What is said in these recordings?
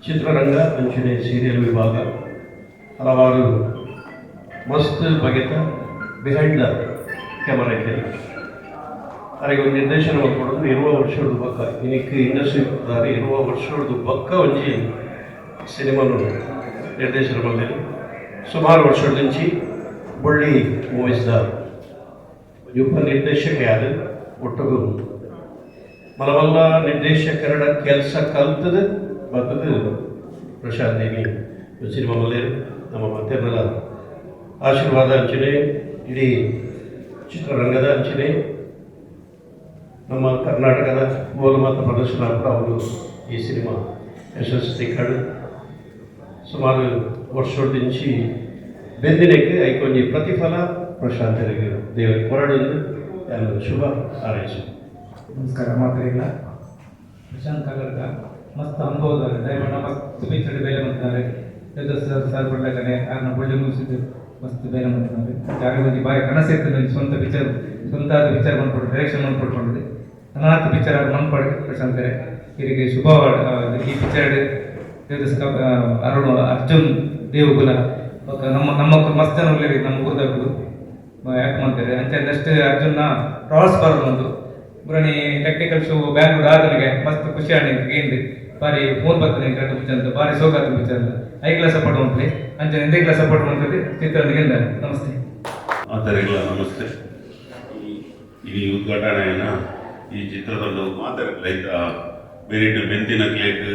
ಚಿತ್ರರಂಗ ಅಂಚನೆ ಸೀರಿಯಲ್ ವಿಭಾಗ ಹಲವಾರು ಮಸ್ತ್ ಬಗೆತ ಬಿಹೈಂಡ್ the camera ಇದ್ದೇನೆ. ಅರೆಗೆ ಒಂದು ನಿರ್ದೇಶನ ಕೊಡೋದು 20 ವರ್ಷದ ಬೊಕ್ಕ. ಇನಿಕ್ ಇಂಡಸ್ಟ್ರಿ 20 ವರ್ಷದ ಬೊಕ್ಕ ಒಂಜಿ ಸಿನಿಮಾನು ನಿರ್ದೇಶನ ಬಂದಿದೆ. ಸುಮಾರು ವರ್ಷದಿಂಚಿ ಬೊಳ್ಳಿ ಮೂವೀಸ್ದ ಉಪ ನಿರ್ದೇಶಕ ಯಾರು ಒಟ್ಟುಗು ಮಲಮಲ್ಲ ನಿರ್ದೇಶಕರ ಕೆಲಸ ಕಲ್ತದ ಬತ್ತದು. ಪ್ರಶಾಂತ್ ದೇವಿ ಸಿನಿಮಾ ಮಲ್ಲೇರು. ನಮ್ಮ ಮತ್ತೆರ್ನಲ ಆಶೀರ್ವಾದ ಅಂಚನೆ, ಇಡೀ ಚಿತ್ರರಂಗದ ಅಂಚನೆ, ನಮ್ಮ ಕರ್ನಾಟಕದ ಮೂಲ ಮಾತ್ರ ಪ್ರದರ್ಶನ ಕೂಡ ಅವರು ಈ ಸಿನಿಮಾ ಯಶಸ್ಸು ತಿಕ್ಕಡು. ಸುಮಾರು ವರ್ಷದಿಂಚಿ ಬೆಂದಿನಕ್ಕೆ ಐಕೊಂಜಿ ಪ್ರತಿಫಲ ಪ್ರಶಾಂತರಿಗೆ ದೇವರಿಗೆ ಕೊರಡೊಂದು ನಾನು ಶುಭ ಹಾರೈಸು. ನಮಸ್ಕಾರ ಮಾತ್ರಿಗಳ. ಪ್ರಶಾಂತ್ ಕಲ್ಲಡ್ಕ ಮಸ್ತ್ ಅನುಭವದಾರೆ. ದಯಮಾಡಿ ಮಸ್ತ್ ಪಿಕ್ಚರ್ ಬೇಲೆ ಬಂದಿದ್ದಾರೆ. ಸರ್ ಸರ್ ಬಡ್ಲಕನೆ ಆರ್ನ ಬೊಳ್ಳಿ ಮುಗಿಸಿದ್ದು ಮಸ್ತ್ ಬೇಲೆ ಬಂದಿದ್ದಾರೆ. ಜಾಗ ಒಂಜಿ ಬಾರಿ ಕನಸು ಇತ್ತು, ಒಂಜಿ ಸ್ವಂತ ಪಿಕ್ಚರ್, ಸ್ವಂತ ಪಿಕ್ಚರ್ ಬಂದ್ಕೊಟ್ಟು ಡೈರೆಕ್ಷನ್ ಮಾಡ್ಕೊಟ್ಕೊಂಡಿದೆ. ಅನಾಥ ಪಿಕ್ಚರ್ ಆಗಿ ಮನ್ಪಾಡಿ. ಪ್ರಶಾಂತರೆ, ಇರಿಗೆ ಶುಭ. ಈ ಪಿಕ್ಚರ್ ಅರುಣ್, ಅರ್ಜುನ್ ದೇವುಗುಲ ಬೊಕ್ಕ ನಮ್ಮ ನಮ್ಮ ಮಸ್ತ್ ಜನ ಉಲ್ಲೆರ್. ನಮ್ಮ ಊರ್ದಕುಲು ಯಾಕೆ ಮಾಡ್ತಾರೆ ಅಂಚೆ. ನೆಕ್ಸ್ಟ್ ಅರ್ಜುನ್ನ ಪ್ರವಾಸ ಬರೋದು ಒಂದು ಪುರಾಣಿ ಟೆಕ್ನಿಕಲ್ ಶೋ ಬ್ಯಾಂಗ್ಳೂರ್ ಆದನಿಗೆ ಮಸ್ತ್ ಖುಷಿ ಆಂಡ್. ಗೇಂದ್ ಬಾರಿ ಫೋನ್ ಬರ್ತದೆ ಕರೆಕ್ಟ್ ಪಿಕ್ಚರ್ ಅಂತ. ಬಾರಿ ಸೋಕಾತ ಪಿಕ್ಚರ್. ಐಗ್ಲ ಸಪೋರ್ಟ್ ಮಾಡ್ಲಿ, ಅಂಚೆ ಎಂದೆಗ್ಲ ಸಪೋರ್ಟ್ ಮಾಡ್ತದೆ ಚಿತ್ರನಿಗೆ. ನಮಸ್ತೆ. ಮಾತರಿಗಳ ನಮಸ್ತೆ. ಈ ಉದ್ಘಾಟನೆಯನ್ನ ಈ ಚಿತ್ರದಂಡ ಮಾತರಿಲ್ಲ ಐತ ಬೇರೆ ಬೆಂತಿನ ಕ್ಲೇಕ್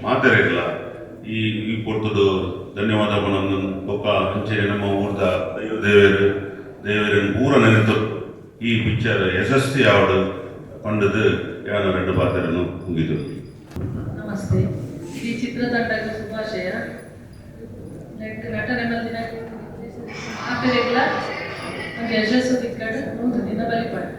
ಮಾತರಿಲ್ಲ. ಈ ಈ ಪೊರ್ತುಡು ಧನ್ಯವಾದ ಪನೊಂದು. ಬೊಕ್ಕ ಅಂಚನೆ ನಮ್ಮ ಊರ್ದ ದೈವ ದೇವರು ದೇವರನ್ನು ಪೂರ ನೆನೆತು ಈ ಪಿಕ್ಚರ್ ಯಶಸ್ವಿ ಆವಡು ಪಂಡದು ಯಾನ ಎರಡು ಪಾತ್ರನು ಮುಗಿದು. ನಮಸ್ತೆ. ಈ ಚಿತ್ರತಂಡಕ್ಕೆ ಶುಭಾಶಯ. ನೆಟ್ ನಟನೆ ಮಲ್ದಿನ ಮಾತೆರೆಗ್ಲ ಒಂಜಿ ಯಶಸ್ಸು ತಿಕ್ಕಡ್, 100 ದಿನ ಬಲಿಪಾಡು.